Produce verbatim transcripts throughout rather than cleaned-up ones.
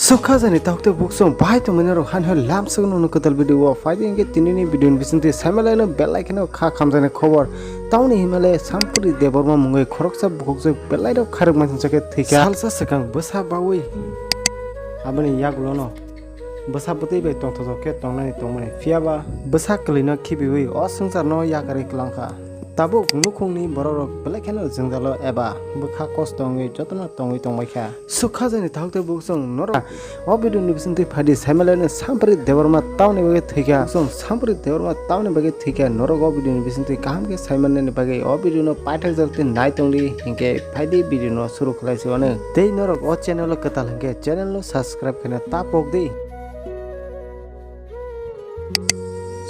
Sukha jani takhuk tei bukhuk chwng bahai tongmani rok han hai lamsok no kwtal video o phaidi hinkhe tinini video ni bisingtwi saimanlaino belai kheno kha khamjaknai khobor. Tamoni hinmale Sampuri Debbarma mungwi khoroksa bukhuk chwng belai rok kharok mani khe thwikha. Salsa swkang bwsa bawi aboni yagulono bwsa bwtwi bai tongthok khe tongnani tongmani phiyaba bwsa kwlwino khibiwi o swngcharno yakarwi kwlangkha. Tabuk nukhungni borokrok belai kheno jwngjalo eba bwkha kosto wngwi jotono tongwi tongbaikha. Sukha jani takhuk tei bukhuk chwng norok o video ni bisingtwi phaidi saimanlaino Sampuri Debbarma tamoni bagwi thwikha. Chwng Sampuri Debbarma tamoni bagwi thwikha norok o video ni bisingtwi kaham khe saimannaini bagwi o video no paithak jora tei nai tongdi hinkhe phaidi video no suru khlai se wano. Tei norok o channel o kwtal hinkhe channel no subscribe khaina ta pokdi.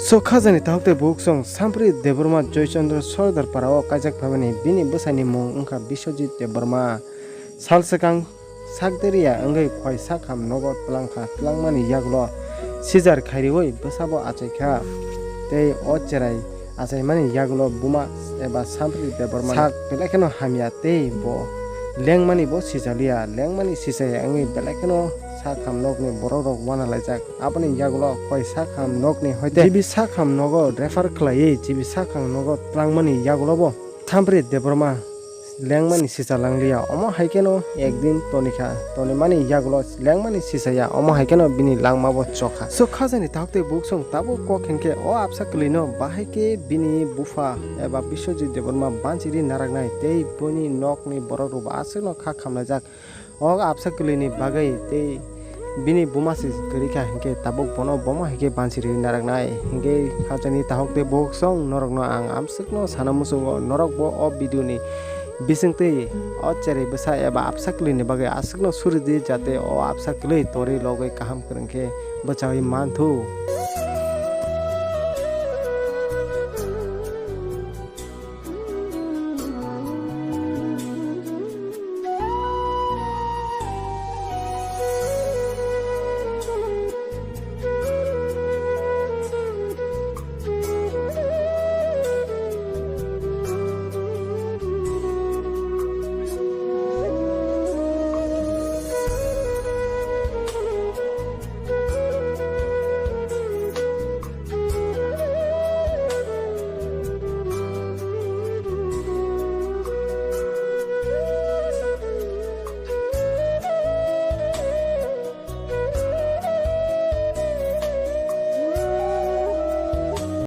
Sukha jani takhuk tei bukhuk chwng Sampuri Debbarma Joychandra Sordar para o kaijak phaimani bini bwsani mung wngkha Biswajit Debbarma. Sal swkang sakderiya wngwi khoi sakham nogo twlangkha, twlangmani yagulo sijar khairiwi bwsabo achaikha. Tei o cherai achaimani yagulo buma eba Sampuri Debbarma sak belai kheno hamya tei bo lengmani bo sijaliya, lengmani sijaya wngwi belai kheno sakham nokni borokrok uanalaijak. Aboni yagulo khoi sakham nokni hoite jibi sakham nogo refer khlaiwi jibi sakham nogo twlangmani yagulobo Sampuri Debbarma lengmani sija langliya. Omo hai kheno ekdin tonikha, tonimani yagulo lengmani sijaya, omo hai kheno bini langmabo chokha. Sukha jani takhuk tei bukhuk chwng tabuk kok hinkhe o absa kwlwino bahai khe bini bupha eba Biswajit Debbarma banchiri naraknai tei bini nokni borokrokbo aswkno kha khamlaijak. O absa kwlwini bagwi tei bini buma se kwrwi kha hinkhe tabuk bono bomo hai khe banchiri naraknai. Hinkhe kha jani takhuk tei bukhuk chwng norokno ang amswkno sana muchungo, norokbo o video ni bisingtwi o cherai bwsa eba absa kwlwini bagwi aswkno suri di, jate o absa kwlwi torwi logwi kaham kwrwng khe bwchaui manthu.